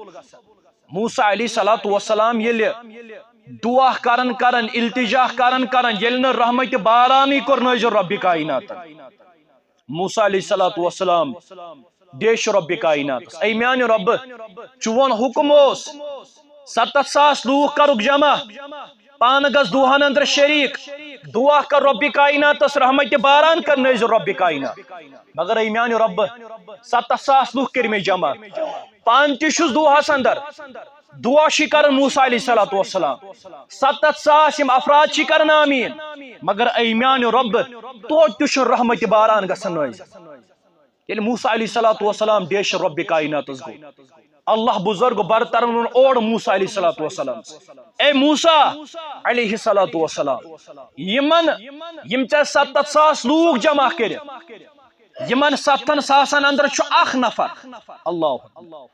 موسیٰ علیہ الصلوۃ والسلام ییٚلہِ دعا کران کران، التجا کران کران، ییٚلہِ نہٕ رحمتِ بارانٕے کوٚر نٲزِل ربِ کائناتن، موسیٰ علیہ الصلوۃ والسلام ڈیش ربِ کائناتس، اے میانہِ رۄبہٕ، چون حکم اوس، ستتھ ساس لوٗکھ کرُکھ جمع، پانہٕ گژھ دعاہن اندر شریک، دعا کر ربِ کائناتس، رحمتِ باران کر نٲزِل ربِ کائنات۔ مگر اے میانہِ رۄبہٕ، ستتھ ساس لوٗکھ کٔرۍ مےٚ جمع، پانہٕ تہِ چھُس دعاہس اندر، دعا چھِ کران موسیٰ علیہ الصلوۃ والسلام، ستتھ ساس یِم افراد چھِ کران آمیٖن، مگر اے میانہِ رۄبہٕ، توتہِ تہِ چھُنہٕ رحمتِ باران گژھان نٲزِل۔ ییٚلہِ موسیٰ علیہ الصلوۃ والسلام ڈیش ربِ کائناتس گوٚو، اللہ بزرگ برترن ووٚن اورٕ موسیٰ علیہ الصلوۃ والسلام، اے موسیٰ علیہ الصلوۃ والسلام، یِمن، یِم ژےٚ ستتھ ساس لوٗکھ جمع کٔرِتھ، یِمن ستتھن ساسن اندر چھُ اکھ نفر، اللہ اکبر،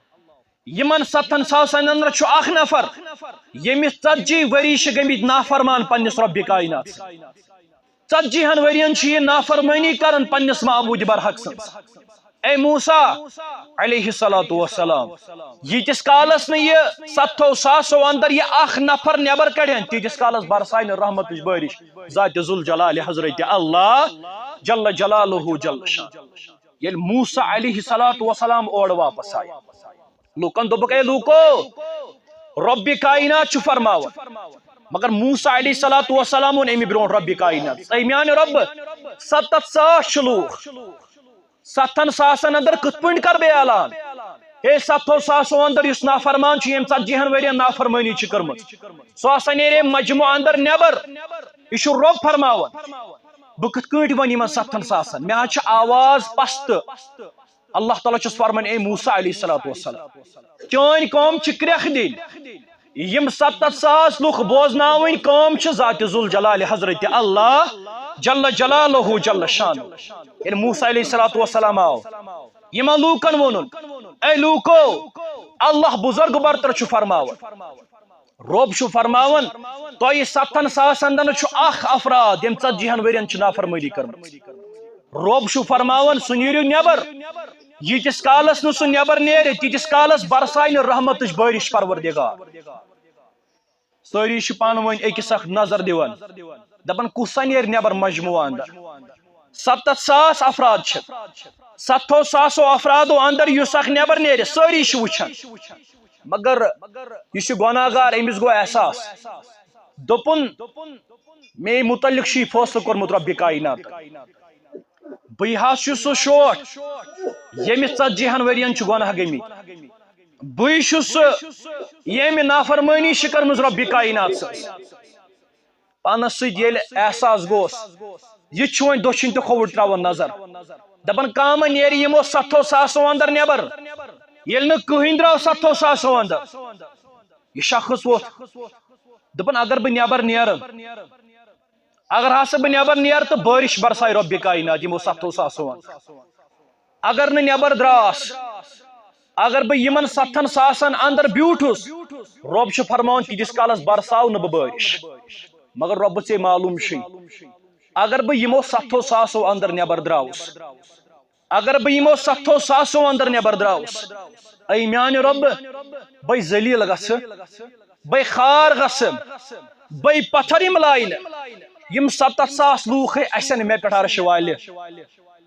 یِمن ستتھن ساسن اندر چھُ اکھ نفر، ییٚمِس ژتجی ؤری چھِ گٔمٕتۍ نافرمان پننِس ربِ کائنات سۭتۍ۔ ژتجی ہن ؤرین چھُ یہِ نافرمٲنی کران پننِس معبوٗدِ برحق سٕنٛز۔ اے موسیٰ علیہ الصلوۃ والسلام، ییٖتِس کالس نہٕ یہِ ستتھو ساسو اندر یہِ اکھ نفر نٮ۪بر کڑن، تیٖتِس کالس برساے نہٕ رحمتٕچ بٲرِش ذاتِ ذوالجلال حضرت اللہ جل جلالہ جل شان۔ ییٚلہِ موسیٰ علیہ الصلوۃ والسلام اورٕ واپس آے، لوٗکن دوٚپُکھ، اے لوٗکو، ربِ کائنات چھُ فرماوان۔ مگر موسیٰ علیہ الصلوۃ والسلام ووٚن اَمہِ برونٛٹھ ربِ کائنات، اے میانہِ رۄبہٕ، ستتھ ساس چھِ لوٗکھ، ستتھن ساسن اندر کِتھ پٲٹھۍ کرٕ بہٕ اعلان؟ ہے، ستتھو ساسو اندر یُس نافرمان چھُ، ییٚمۍ ژتجی ہن ؤرین نافرمٲنی چھِ کٔرمٕژ، سُہ ہسا نیرِ اَمہِ مجموعہٕ اندر نٮ۪بر۔ یہِ چھُ رۄب فرماوان، بہٕ کِتھ کٲٹھۍ وَنہٕ یِمن ستتھن ساسن؟ مےٚ حظ چھِ آواز پستہٕ۔ اللہ تعالیٰ چھُس فرمان، اے موسیٰ علیہ الصلوۃ والسلام، چٲنۍ کٲم چھِ کرٛٮ۪کھ دِنۍ۔ یِم ستتھ ساس لُکھ بوزناوٕنۍ کٲم چھِ ذاتِ ذوالجلال حضرت اللہ جل جلالہ جل شانہ۔ ییٚلہِ موسیٰ علیہ الصلوۃ والسلام آو، یِمن لوٗکن ووٚنُن، اے لوٗکو، اللہ بزرگ برتر چھُ فرماوان، رۄب چھُ فرماوان، تۄہہِ ستتھن ساسن اندر چھُ اکھ افراد، ییٚمۍ ژتجی ہن ؤرین چھِ نافرمٲنی کٔرمٕژ۔ رۄب چھُ فرماوان، سُہ نیرِو نٮ۪بر۔ ییٖتِس کالس نہٕ سُہ نٮ۪بر نیرِ، تیٖتِس کالس برساے نہٕ رحمتٕچ بٲرِش پروردگار۔ سٲری چھِ پانہٕ ؤنۍ أکِس اکھ نظر دِوان، دپان، کُس سا نیرِ نٮ۪بر مجموعہٕ اندر؟ ستتھ ساس افراد چھِ، ستتھو ساسو افرادو اندر یُس اکھ نٮ۪بر نیرِ، سٲری چھِ وٕچھان۔ مگر یُس یہِ گۄناہ گار، أمِس گوٚو احساس، دوٚپُن، مے متعلق چھُ یہِ فٲصلہٕ کوٚرمُت رۄبِ کائنات، بٕے حظ چھُس سُہ شوٹھ، ییٚمِس ژتجی ہن ؤرین چھِ گۄناہ گٔمٕتۍ۔ بٕے چھُس سُہ، ییٚمہِ نافرمٲنی چھِ کٔرمٕژ رۄبِ کائنات سٕنٛز۔ پانس سۭتۍ ییٚلہِ احساس گوس، یہِ چھُ وۄنۍ دٔچھِنۍ تہٕ کھووُر تراوان نظر، دپان، کانٛہہ ما نیرِ یِمو ستتھو ساسو اندر نٮ۪بر؟ ییٚلہِ نہٕ کٕہٕنۍ درٛاو ستتھو ساسو اندر، یہِ شخص ووٚتھ، دوٚپُن، اگر بہٕ نٮ۪بر نیرٕ، اگر ہسا بہٕ نٮ۪بر نیرٕ تہٕ بٲرِش برساے رۄبِ کائنات یِمو ستتھو ساسو اندر۔ اگر نہٕ نٮ۪بر دراس، اگر بہٕ یِمن ستتھن ساسن اندر بیوٗٹھُس، رۄب چھُ فرماوان، تیٖتِس کالس برساو نہٕ بہٕ بٲرِش۔ مگر رۄبس ژےٚ معلوم چھُے، اگر بہٕ یِمو ستتھو ساسو اندر نٮ۪بر دراوُس، اگر بہٕ یِمو ستتھو ساسو اندر نٮ۪بر دراوُس، اے میانہِ رۄبہٕ، بے ذلیل گژھٕ، بے خار گژھٕ، بے پتھر یِم لاینہٕ۔ یِم ستتھ ساس لوٗکھ ہے اسن مےٚ پٮ۪ٹھ عرشہِ والہِ۔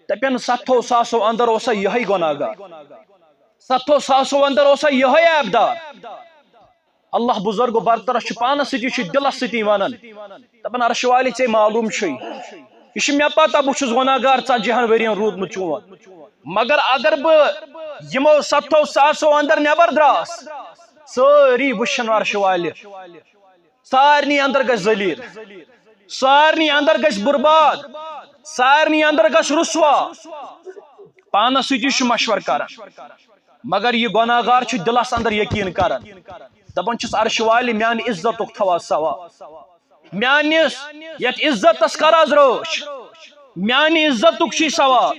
دپن، ستتھو ساسو اندر اوسا یِہوٚے گۄناہ گار؟ ستتھو ساسو اندر اوسا یِہوٚے عیب دار؟ اللہ بزرگ و برتر چھُ پانس سۭتی، چھُ دِلس سۭتی ونان، دپان، عرشہِ والہِ، ژےٚ معلوم چھُے، یہِ چھُ مےٚ پتہ، بہٕ چھُس گۄناہ گار، ژتجی ہن ؤرین روٗدمُت چون۔ مگر اگر بہٕ یِمو ستتھو ساسو اندر نٮ۪بر دراس، سٲری وٕچھن عرشہِ والہِ، سارنٕے اندر گژھِ ذلیل، سارنٕے اندر گژھِ برباد، سارنٕے اندر گژھِ رسوا۔ پانس سۭتی چھُ مشور کران، مگر یہِ گۄناہ گار چھُ دِلس اندر یقین کران، دپان چھُس، عرشہِ والہِ، میانہِ عزتُک تھاو حظ سوال، میانِس یتھ عزتس کر حظ رٲچھ، میانہِ عزتُک چھُے سوال۔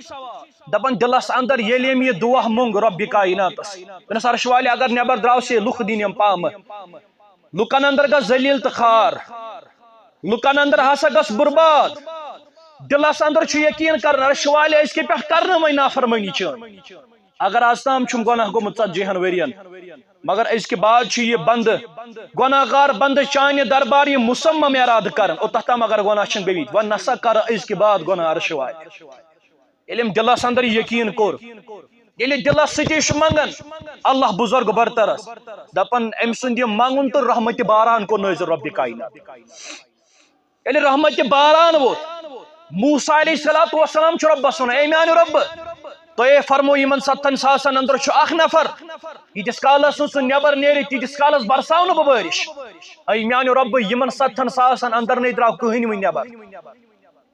دپان دِلس اندر ییٚلہِ أمۍ یہِ دعا موٚنگ رۄبِ کایناتس، دوٚپنس عرش والہِ اگر نٮ۪بر درٛاو سے لُکھ دِنۍ یِم پامہٕ، لُکن اندر گژھ ذلیل تہٕ خوار، لُکن اندر ہسا گژھ برباد۔ دِلس اندر چھُ یقین کران عرش والہِ أزکہِ پٮ۪ٹھ کرنہٕ وۄنۍ نافرمٲنی چٲنۍ۔ اگر از تام چھُم گۄناہ گوٚمُت ژتجی ہن ؤرین، مگر أزکہِ بعد چھُ یہِ بندٕ، گۄناہ گار بندٕ چانہِ دربار یہِ مصمم ارادٕ کران، اوٚتتھ تام اگر گۄناہ چھِنہٕ گٔمٕتۍ، وۄنۍ نسا کرٕ أزکہِ بعد گۄناہ عرش والہِ۔ ییٚلہِ أمۍ دِلس اندر یقین کوٚر، ییٚلہِ دِلس سۭتی چھُ منگان، اللہ بزرگ برترس دپان أمۍ سُنٛد یہِ منگُن تہٕ رحمتِ باران کوٚر نٲزِل رۄبِ کاینات۔ ییٚلہِ رحمتِ باران ووت، موسیٰ علیہ الصلوۃ والسلام چھُ رۄبس وَنان، اے میانہِ رۄبہٕ، تۄہے فرمو یِمن ستن ساسن اندر چھُ اکھ نفر، ییٖتِس کالس نہٕ سُہ نٮ۪بر نیرِ، تیٖتِس کالس برساو نہٕ بہٕ بٲرِش۔ اے میانہِ رۄبہٕ، یِمن ستن ساسن اندر نَے درٛاو کٕہٕنۍ وٕنہِ نٮ۪بر۔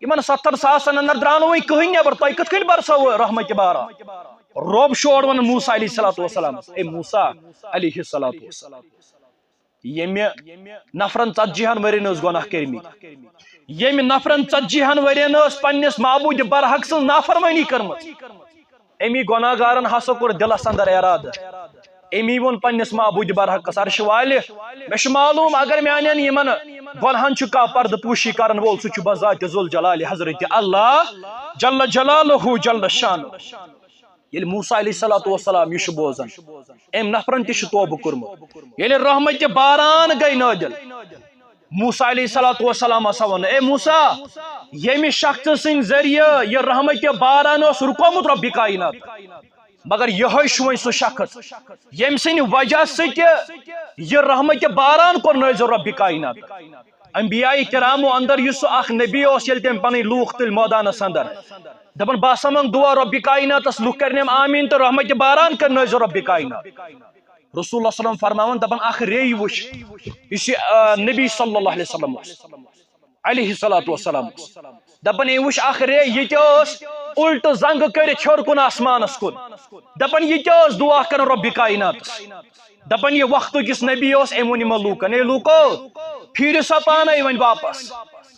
یِمن ستن ساسن اندر درٛاو نہٕ وۄنۍ کٕہٕنۍ نٮ۪بر، تۄہہِ کِتھ کٔنۍ برساوٕ رحمتِ باران؟ رۄب چھُ اورٕ ونان موسیٰ علیہ الصلوۃ والسلام، اے موسیٰ علیہ الصلوۃ والسلام، ییٚمہِ نفرن ژتجی ہن ؤرین ٲس گۄناہ کٔرمٕتۍ، ییٚمہِ نفرن ژتجی ہن ؤرین ٲس پننِس معبوٗدِ برحق سٕنٛز نافرمٲنی کٔرمٕژ، اَمی گۄناہ گارن ہسا کوٚر دِلس اندر ارادٕ، اَمی ووٚن پننِس معبوٗدِ برحقس، عرش والہِ، مےٚ چھُ معلوٗم اگر میانٮ۪ن یِمن گۄناہن چھُ کانٛہہ پردٕ پوشی کرن وول، سُہ چھُ بذاتِ ذوالجلالِ حضرتِ اللہ جل جلالہ جل شانہ۔ ییٚلہِ موسیٰ علیہ الصلوۃ والسلام یہِ چھُ بوزان، أمۍ نفرن تہِ چھُ توبہٕ کوٚرمُت۔ ییٚلہِ رحمتِ باران گٔے نٲدِل، موسیٰ علیہ الصلوۃ والسلام ہسا ووٚن، اے موسیٰ، ییٚمہِ شخصہٕ سٕنٛدِ ذٔریعہٕ یہِ رحمتِ باران اوس رُکومُت رۄبِ کاینات، مگر یِہوٚے چھُ وۄنۍ سُہ شخص، ییٚمہِ سٕنٛدِ وجہ سۭتۍ یہِ رحمتِ باران کوٚر نٲزِل رۄبِ کاینات۔ انبیاء کرامو اندر یُس سُہ اکھ نبی اوس، ییٚلہِ تٔمۍ پنٕنۍ لوٗکھ تُلۍ مٲدانس اندر، دپان، بہٕ ہسا منٛگ دعا رۄبِ کایناتس، لُکھ کرن آمیٖن تہٕ رحمتِ باران کر نٲزِل رۄبِ کاینات۔ رسول اللہ صلی اللہ علیہ وسلم فرماوان، دپان، اکھ ریٚے وٕچھ، یُس یہِ، آ، نبی صلی اللہ علیہ وسلم اوس، علیہ الصلوۃ والسلام اوس۔ دپان، یہِ وٕچھ اکھ ریٚے، یہِ تہِ ٲس الٹہٕ زنٛگہٕ کٔرِتھ ہیوٚر کُن آسمانس کُن۔ دپان، یہِ تہِ ٲس دعا کران رۄبِ کایناتس۔ دپان، یہِ وقتُک یُس نبی اوس، أمۍ ووٚن یِمن لوٗکن، اے لوٗکو، پھیٖرِو سا پانے وۄنۍ واپس۔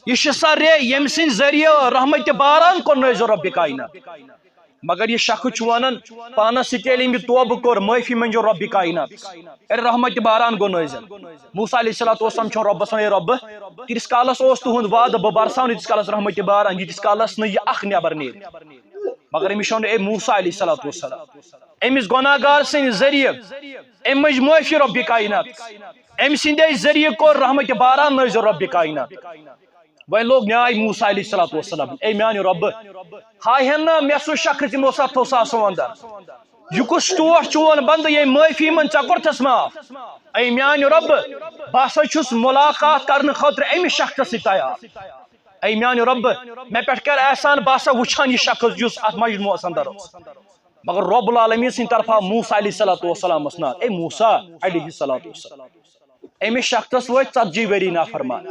یہِ چھِ سۄ ریٚے، ییٚمہِ سٕنٛدِ ذٔریعہٕ رحمتِ باران کوٚر نٲزِل رۄبِ کاینات۔ مگر یہِ شخص چھُ ونان، پانس سۭتۍ ییٚلہِ أمۍ یہِ توبہٕ کوٚر، معٲفی منٛگِو رۄبِ کاینات، ییٚلہِ رحمتِ باران گوٚو نٲزِل۔ موسیٰ علیہ الصلوۃ والسلام چھُ رۄبس ونان، اے رۄبہٕ، تیٖتِس کالس اوس تُہُنٛد وعدٕ، بہٕ برساو نہٕ تیٖتِس کالس رحمتِ باران، ییٖتِس کالس نہٕ یہِ اکھ نٮ۪بر نیرِ۔ مگر أمِس چھُ ونان، اے موسیٰ علیہ الصلوۃ والسلام، أمِس گۄناہ گار سٕنٛدِ ذٔریعہٕ أمۍ مٔنٛج معٲفی رۄبِ کاینات، أمۍ سٕنٛدے ذٔریعہٕ کوٚر رحمتِ باران نٲزِل رۄبِ کاینات۔ وۄنۍ لوٚگ نیاے موسیٰ علیہ الصلوۃ والسلام، اے میانہِ رۄبہٕ، ہاے ہن نا مےٚ سُہ شخص یِمو ستھو ساسو اندر، یہِ کُس ٹوٹھ چون بندٕ ییٚمۍ معٲفی منٛز ژےٚ کوٚرتھس معاف؟ اے میانہِ رۄبہٕ، بہٕ ہسا چھُس ملاقات کرنہٕ خٲطرٕ أمِس شخصس سۭتۍ تیار۔ اے میانہِ رۄبہٕ، مےٚ پٮ۪ٹھ کر احسان، بہٕ ہسا وٕچھان یہِ شخص یُس اتھ مجموعس اندر اوس۔ مگر رب العالمین سٕنٛدِ طرفہٕ موسیٰ علیہ الصلوۃ والسلامس نار، اے موسیٰ علیہ الصلوۃ والسلام، أمِس شخصس وٲتۍ ژتجی ؤری نافرمان۔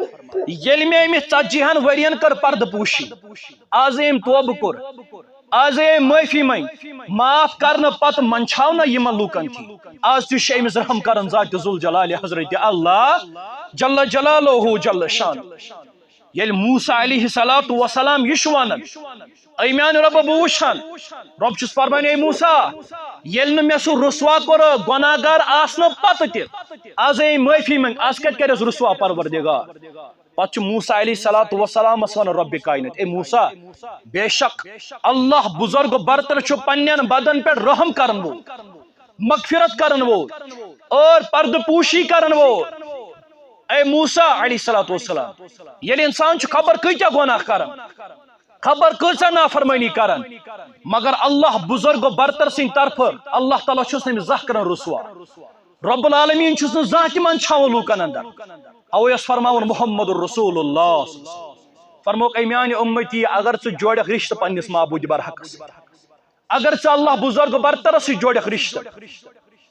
ییٚلہِ مےٚ أمِس ژتجی ہن ؤرین کٔر پردٕ پوشی، از أمۍ توبہٕ کوٚر، از أمۍ معٲفی منٛگۍ، معاف کرنہٕ پتہٕ منٛدچھاو نہ یِمن لوٗکن تھی۔ از تہِ چھُ أمِس رحم کران ذاتِ ذوالجلالِ حضرتِ اللہ جل جلالہ جل شانہ۔ ییٚلہِ موسیٰ علیہ الصلوۃ والسلام یہِ چھُ ونان، اے میانہِ رۄبہٕ، بہٕ وٕچھان۔ رۄب چھُس فرمان، اے موسیٰ، ییٚلہِ نہٕ مےٚ سُہ رسوا کوٚر گۄناہ گار آسنہٕ پتہٕ تہِ، از أمۍ معٲفی منٛگ، از کتہِ کرٮ۪س رسوا پروردگار؟ پتہٕ چھُ موسیٰ علیہ الصلوۃ والسلامس ونان رۄبِ کاینات، اے موسیٰ، بے شک اللہ بزرگ برتر چھُ پننٮ۪ن بندن پٮ۪ٹھ رحم کرن وول، مغفرت کرن وول اور پردٕ پوشی کرن وول۔ اے موسیٰ علیہ الصلوۃ والسلام، ییٚلہِ انسان چھُ خبر کۭتیاہ گۄناہ کران، خبر کۭژاہ نافرمٲنی کران، مگر اللہ بزرگ و برتر سٕنٛدِ طرفہٕ اللہ تعالیٰ چھُس نہٕ أمِس زانٛہہ کران رسوا۔ رب العالمین چھُس نہٕ زانٛہہ تہِ منٛدچھاوان لوٗکن اندر۔ اوے اوس فرماوُن محمد رسول اللہ۔ فرمووُکھ، اے میانہِ اُمتی، اگر ژٕ جوڑکھ رشتہٕ پننِس معبوٗدِ برحقس، اگر ژٕ اللہ بزرگ برترس سۭتۍ جوڑکھ رشتہٕ،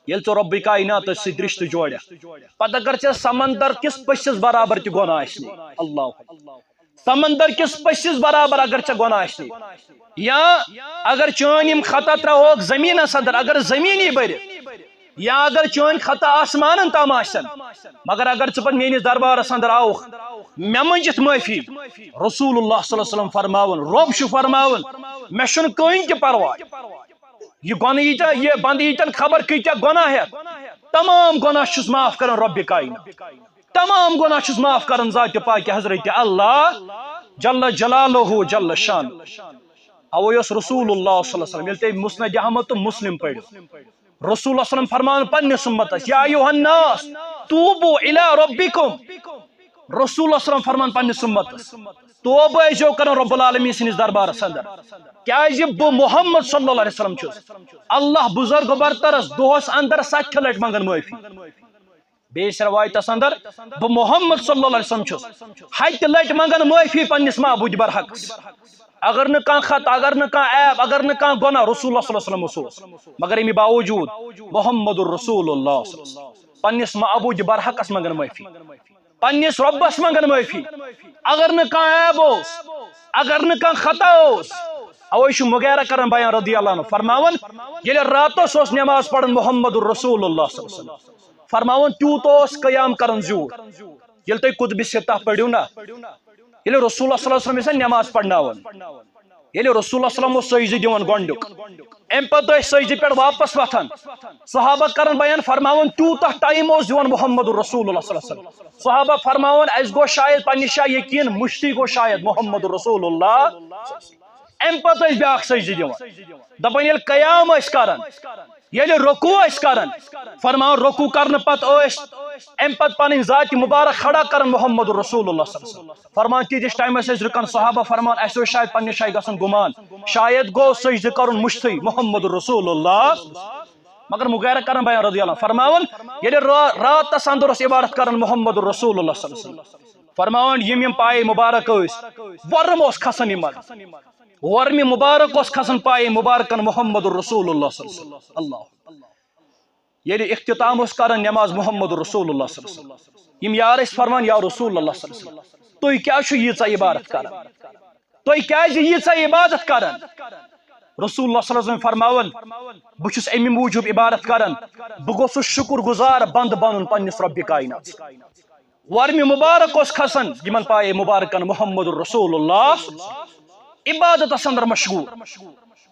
ییٚلہِ ژٕ رۄبِ کایناتس سۭتۍ رشتہٕ جوڑکھ، پتہٕ اگر ژےٚ سمندر کِس پٔژھِس برابر تہِ گۄناہ آسہِ نے، اللہ اکبر، سمندر کِس پٔژھِس برابر اگر ژےٚ گۄناہ آسہِ نے، یا اگر چٲنۍ یِم خطا ترٛاوہوکھ زٔمیٖنس اندر، اگر زٔمیٖنی بٔرِ، یا اگر چٲنۍ خطا آسمانن تام آسن، مگر اگر ژٕ پتہٕ میٲنِس دربارس اندر آوکھ، مےٚ منٛجِتھ معٲفی، رسول اللہ صلی اللہ علیہ وسلم فرماوان، رۄب چھُ فرماوان، مےٚ چھُنہٕ کٕہٕنۍ تہِ پرواے۔ یہِ گۄنہٕ ییٖتیٛاہ، یہِ بندٕ ییٖتٮ۪ن خبر کۭتیٛاہ گۄناہ ہٮ۪تھ، تمام گۄناہ چھُس معاف کران رۄبِ کاینات۔ تمام گۄناہ چھُس معاف کران ذاتِ پاکِ حضرت اللہ جل جلالہ جل شان۔ اوے اوس رسول اللہ صلی اللہ علیہ وسلم، ییٚلہِ تُہۍ مسند احمد تہٕ مسلم پٔرِو، رسول اللہ صلی اللہ علیہ وسلم فرمان پننِس امتس، یا ایھا الناس توبوا الی ربکم۔ رسول اللہ صلی اللہ علیہ وسلم فرمان پننِس امتس، توبہ ٲسۍزیو کران رب العالمین سٕنٛدِس دربارس اندر۔ کیازِ بہٕ محمد صلی اللہ علیہ وسلم چھُس اللہ بزرگ برترس دۄہس اندر ستہِ لٹہِ منگان معٲفی۔ بیٚیِس روایتس اندر، بہٕ محمد صلی اللہ علیہ وسلم چھُس ہتہِ لٹہِ منگان معٲفی پننِس معبود برحقس۔ اگر نہٕ کانٛہہ خطا، اگر نہٕ کانٛہہ عیب، اگر نہٕ کانٛہہ گۄناہ، رسول اللہ صلی اللہ علیہ وسلم اوس، مگر اَمہِ باوجوٗد محمد رسول اللہ صلی اللہ علیہ وسلم پننِس معبود برحقس منگان معٲفی، پننِس رۄبس منگان معٲفی۔ اگر نہٕ کانٛہہ عیب اوس، اگر نہٕ کانٛہہ خطا اوس، اوے چھُ مغیرہ کران بیان رضی اللہ عنہ فرماوان، ییٚلہِ راتس اوس نماز پران محمد رسول اللہ صلی اللہ علیہ وسلم، فرماوان تیوٗت اوس قیام کران زیوٗٹھ۔ ییٚلہِ تُہۍ قطبِ ستہ پٔرِو نا، ییٚلہِ رسول اللہ صلی اللہ علیہ وسلم ٲسۍ نماز پرناوان، ییٚلہِ رسول اللہ صلی اللہ علیہ وسلم اوس سجدٕ دِوان گۄڈنیُک، اَمہِ پتہٕ ٲسۍ سجدٕ پٮ۪ٹھ واپس وۄتھان، صحابہ کران بیان فرماوان تیوٗتاہ ٹائم اوس دِوان محمد رسول اللہ صلی اللہ علیہ وسلم۔ صحابہ فرماوان، اسہِ گوٚو شاید پننہِ جایہِ یقین، مُشتی گوٚو شاید محمد رسول اللہ۔ اَمہِ پتہٕ ٲسۍ بیٛاکھ سجدٕ دِوان۔ دَپان، ییٚلہِ قیام ٲسۍ کران، ییٚلہِ رکوع ٲسۍ کران، فرمان رکوع کرنہٕ پتہٕ ٲسۍ اَمہِ پتہٕ پنٕنۍ ذاتِ مبارک کھڑا کران محمد رسول اللہ صلی اللہ علیہ وسلم۔ فرمان تیٖتِس ٹائمس ٲسۍ رُکان صحابہ، فرمان اَسہِ اوس شاید پننہِ جایہِ گژھان گُمان، شاید گوٚو سجدٕ کرُن مُشتٕے محمد رسول اللہ۔ مگر مغیرہ کران بیان رضی اللہ عنہ فرماوان، ییٚلہِ را-، راتس اندر اوس عبادت کران محمد رسول اللہ صلی اللہ علیہ وسلم، فرماوان یِم یِم پایے مبارک ٲسۍ، ورم اوس کھسان یِمن، ورمہِ مبارک اوس کھسان پایے مبارکن محمد رسول اللہ صلی اللہ علیہ وسلم۔ اللہ۔ ییٚلہِ اختتام اوس کران نماز محمد رسول اللہ صلی اللہ علیہ وسلم، یِم یار ٲسۍ فرمان یا رسول اللہ صلی اللہ علیہ وسلم، تُہۍ کیٛازِ چھِو ییٖژاہ عبادت کران؟ تُہۍ کیٛازِ ییٖژاہ عبادت کران؟ رسول اللہ صلی اللہ علیہ وسلم فرماوان، بہٕ چھُس اَمہِ موٗجوٗب عبادت کران، بہٕ گوٚژھُس شُکُر گُزار بنٛدٕ بنُن پننِس رۄبِ کاینات۔ ورمہِ مبارک اوس کھسان یِمن پایے مبارکن محمد رسول اللہ، عبادتس اندر مشغول،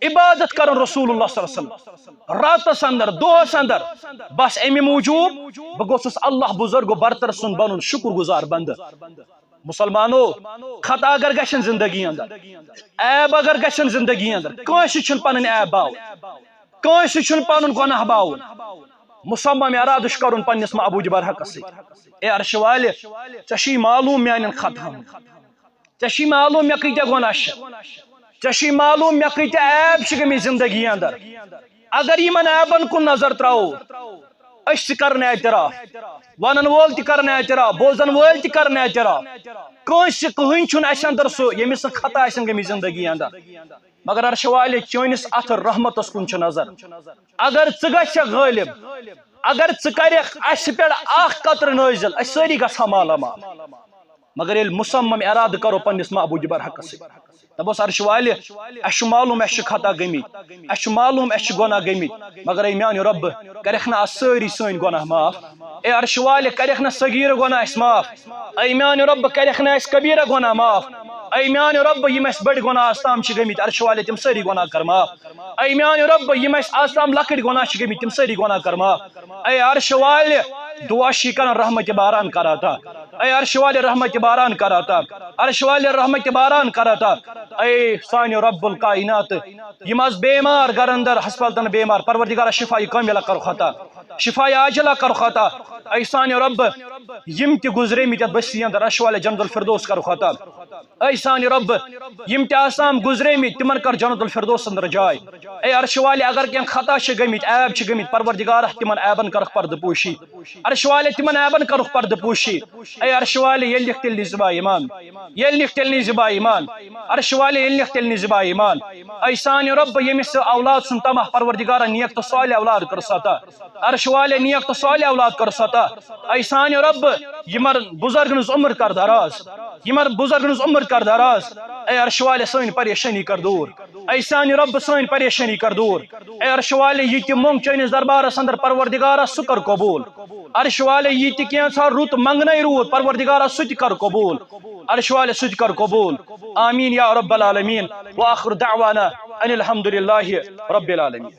عبادت کران رسول اللہ صلی اللہ علیہ وسلم راتس اندر، دۄہس اندر، بس اَمہِ موٗجوٗب بہٕ گوٚژھُس اللہ بزرگ و برتر سُنٛد بنُن شُکُر گُزار بنٛدٕ۔ مسلمانو، خطا اگر گژھن زندگی اندر، عیب اگر گژھن زندگی اندر، کٲنٛسہِ چھُنہٕ پنٕنۍ عیب باوُن، کٲنٛسہِ چھُنہٕ پنُن گۄناہ باوُن۔ مصمم ارادٕ چھُ کرُن پننِس معبود برحقس سۭتۍ، اے عرشہِ والہِ، ژےٚ چھُے معلوم میانٮ۪ن خطاہن، ژےٚ چھُے معلوم مےٚ کۭتیاہ گۄناہ چھِ، ژےٚ چھُے معلوم مےٚ کۭتیاہ عیب چھِ گٔمٕتۍ زندگی اندر۔ اگر یِمن عیبن کُن نظر تراوو، أسۍ تہِ کرن اعتراف، ونن وول تہِ کرن اعتراف، بوزن وٲلۍ تہِ کرن اعتراف۔ کٲنٛسہِ، کٕہٕنۍ چھُنہٕ اسہِ اندر سُہ، ییٚمِس نہٕ خطا آسن گٔمٕتۍ زندگی اندر۔ مگر عرشہِ والہِ، چٲنِس اتھ رحمتس کُن چھِ نظر۔ اگر ژٕ گژھکھ غٲلب، اگر ژٕ کرکھ اسہِ پٮ۪ٹھ اکھ قطرٕ نٲزِل، أسۍ سٲری گژھو مالا مال۔ مگر ییٚلہِ مصمم ارادٕ کرو پننِس معبود برحقس سۭتۍ، دپوس، عرشہِ والہِ، اسہِ چھُ معلوم اسہِ چھِ خطا گٔمٕتۍ، اسہِ چھُ معلوم اسہِ چھِ گۄناہ گٔمٕتۍ، مگر اے میانہِ رۄبہٕ، کرکھ نہ آز سٲری سٲنۍ گۄناہ معاف؟ اے عرشہِ والہِ، کرکھ نہ صغیٖرٕ گۄناہ اسہِ معاف؟ اے میانہِ رۄبہٕ، کرکھ نہ اسہِ کبیٖرہ گۄناہ معاف؟ اے میانہِ رۄبہٕ، یِم اسہِ بٔڑۍ گۄناہ آز تام چھِ گٔمٕتۍ، عرشہِ والہِ، تِم سٲری گۄناہ کر معاف۔ اے میانہِ رۄبہٕ، یِم اسہِ آز تام لۄکٕٹۍ گۄناہ چھِ گٔمٕتۍ، تِم سٲری گۄناہ کر معاف۔ اے عرشہِ والہِ، دُعا چھِ کران، رحمتِ باران کر عطا۔ اے عرشہِ والہِ، رحمتِ باران کر عطا۔ عرشہِ والہِ، رحمتِ باران کر عطا۔ اے سانہِ رب الکائنات، یِم آز بیمار گرن اندر، ہسپتالن بیمار، پروردگارا، شفایہِ کاملہ کرُکھ عطا، شفایہِ عاجلہ کرُکھ عطا۔ اے سانہِ رب، یِم تہِ گزریمٕتۍ یتھ بستی اندر، عرشہِ والہِ، جنت الفردوس کرُکھ عطا۔ اے سانہِ رب، یِم تہِ آسام گزریمٕتۍ، تِمن کر جنت الفردوس اندر جاے۔ اے عرشہِ والہِ، اگر کینٛہہ خطا چھِ گٔمٕتۍ، عیب چھِ گٔمٕتۍ، پروردگارا، تِمن عیبن کرُکھ پردٕ پوشی۔ عرشہِ والہِ، تِمن عیبن کرُکھ پردٕ پوشی۔ اے عرشہِ والہِ، ییٚلہِ نِکھ تیٚلہِ نِزِ با ایمان، ییٚلہِ نِکھ تیٚلہِ نِزِ با ایمان۔ عرشہِ والہِ، ییٚلہِ نِکھ تیٚلہِ نِزِ با ایمان۔ اے سانہِ رب، ییٚمِس ژٕ اولاد سُنٛد طمع، پروردگارا، نیک تہٕ صالح اولاد کٔرٕس عطا۔ عرشہِ والہِ، نیک تہٕ صالح اولاد کٔرٕس عطا۔ اے سانہِ رب، یِمن بزرگن ہٕنٛز عمر کر دراز، یِمن بزرگن ہٕنٛز عمر کر دراز۔ اے عرش والے، سٲنۍ پریشٲنی کر دوٗر۔ اے سانہِ رۄب، سٲنۍ پریشٲنی کر دوٗر۔ اے عرش والے، یہِ تہِ موٚنگ چٲنِس دربارس اندر، پروردگارا، سُہ کر قبوٗل۔ عرش والے، یہِ تہِ کینٛژھا رُت منگنے روٗد، پروردگارا، سُہ تہِ کر قبوٗل۔ عرش والے، سُہ تہِ کر قبوٗل۔ آمین یا رب العالمین۔ وآخر دعوانا ان الحمد للہ رب العالمین۔